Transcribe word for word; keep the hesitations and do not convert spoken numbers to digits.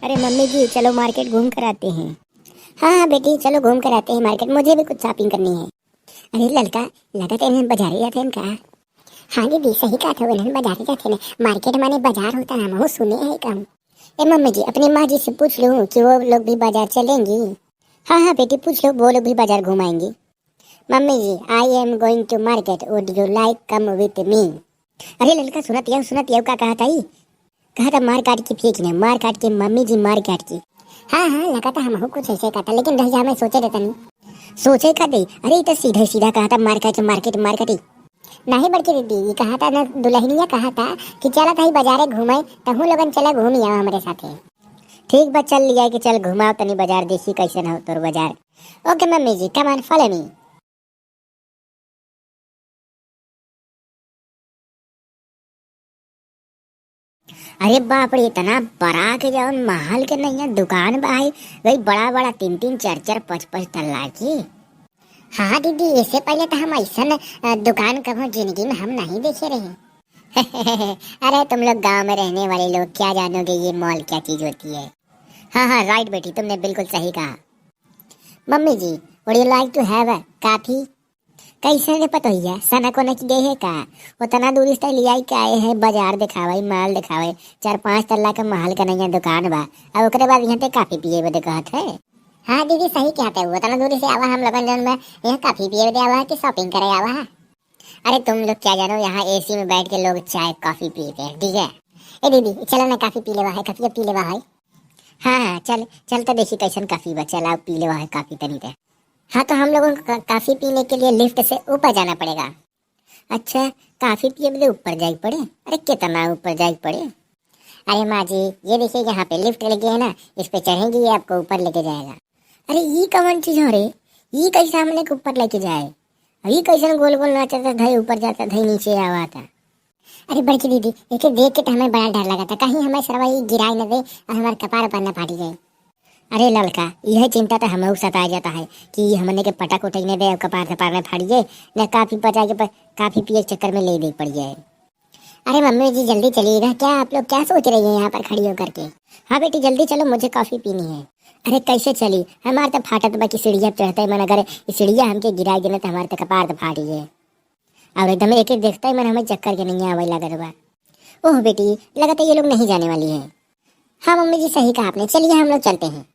अरे मम्मी जी, चलो मार्केट घूम कर आते हैं। हाँ हाँ बेटी, चलो घूम कर आते हैं मार्केट, मुझे भी कुछ शॉपिंग करनी है। अरे ललका, लगत है इन्हन बाजारे जात हैं का? हाँ दीदी, सही कहत हो, इन्हन बाजारे जात हैं ना, मार्केट माने बाजार होता है, हमहू सुने हैं कहूँ। ए मम्मी जी, अपनी माँ जी से पूछ लूँ कि वो लोग भी बाजार चलेंगी। हाँ हाँ बेटी, पूछ लो, वो लोग भी बाजार घुमाएंगी। मम्मी जी, I am going to market, would you like come with me? अरे ललका, सुनत आयो, सुनत आयो, का कहत आई? कहत है मार काट के फेंक ने, मार काट के, मम्मी जी मार काट के। हाँ हाँ, लगा था हमहू कुछ ऐसे कहता, लेकिन रह जा, मैं सोचे रहता नहीं। सोचे का दे? अरे ई तो सीधा सीधा कहत है मार काट के, मार्केट मार काटी। नहीं बड़की दीदी, ये कहत है ना, दुल्हनिया कहत है कि चलत है बाजारे घूमे, तहू लोगन चला घूम आवा हमरे साथे। ठीक बा, चल लिया कि चल घुमाओ तनी बाजार, देखी कैसन हो तोर बाजार। ओके मम्मी जी, come on, follow me। अरे बाप रे, इतना बड़ा के जवन महल के नैया दुकान बा है, वही बड़ा बड़ा तीन तीन चार चार पाँच पाँच तल्ला की। हाँ दीदी, इससे पहले तो हम ऐसन, अ, दुकान कभो जिंदगी में हम नहीं देखे रहे। अरे तुम लोग गांव में रहने वाले लोग क्या जानोगे ये मॉल क्या चीज होती है। हाँ हाँ, राइट बेटी, तुमने बिल्कुल सही कहा। मम्मी जी, would you like to have a coffee? कैसे रे पतोहिया, सना कोना की गई है का? उतना दूरी से लियाई के आए हैं, बाजार दिखावे, माल दिखावे, चार पाँच तल्ला का महल का नैया दुकान बा, और ओकरे बाद यहाँ पे कॉफी पिए बदे कहत है। हाँ दीदी, सही कहत है, उतना दूरी से आवा हम लोगन जौन बा, यहाँ कॉफी पिए बदे आवा है कि शॉपिंग करे आवा है? अरे तुम लोग क्या जानो, यहाँ एसी में बैठ के लोग चाय कॉफी पीते हैं, ठीक है? ए दीदी, चलो ना कॉफी पी लेवा है, कॉफी पी लेवा है। हाँ हाँ, चल चल, तो देखी कैसन कॉफी बा, चल आओ पी लेवा है कॉफी तनी ते। हाँ, तो हम लोगों को का-, कॉफी पीने के लिए लिफ्ट से ऊपर जाना पड़ेगा। अच्छा, कॉफी पिए बदे ऊपर जाए पड़े? अरे कितना ऊपर जाए पड़े? अरे माँ जी, ये देखिए यहाँ पे लिफ्ट लगी है ना, इस पे चढ़ेंगे, ये आपको ऊपर लेके जाएगा। अरे ई कौन चीज हो रे? ई कैसे हमने के ऊपर लेके जाए? अरे ई कैसन गोल गोल नाचता, धई ऊपर जाता, धई नीचे आवाता। अरे बड़की दीदी, एके देख के तो हमें बड़ा डर लगा था, कहीं हमें सरवा ई गिराए न दे और हमारे कपार पर न फाटी जाए। अरे ललका, यह चिंता तो हमें सताया जाता है कि हमने के पटक उटक न दे और कपार सपार न फाड़ी जाए, न कॉफी पचा के प-, कॉफी पिए के चक्कर में ले दे पड़ जाए। अरे मम्मी जी, जल्दी चलिएगा, क्या आप लोग क्या सोच रही हैं यहाँ पर खड़ी होकर के? हाँ बेटी, जल्दी चलो, मुझे कॉफी पीनी है। अरे कैसे चली, हमार तो फाटत बा कि सीढ़िया चढ़ते मन, अगर ई सीढ़िया हमके गिराई देना तो हमार तो कपार तो फाटी है। और एकदम एक एक देखते ही मन हमें चक्कर के नहीं आवे लागत बा। ओह बेटी, लगता ये लोग नहीं जाने वाली हैं। हाँ मम्मी जी, सही कहा आपने, चलिए हम लोग चलते हैं।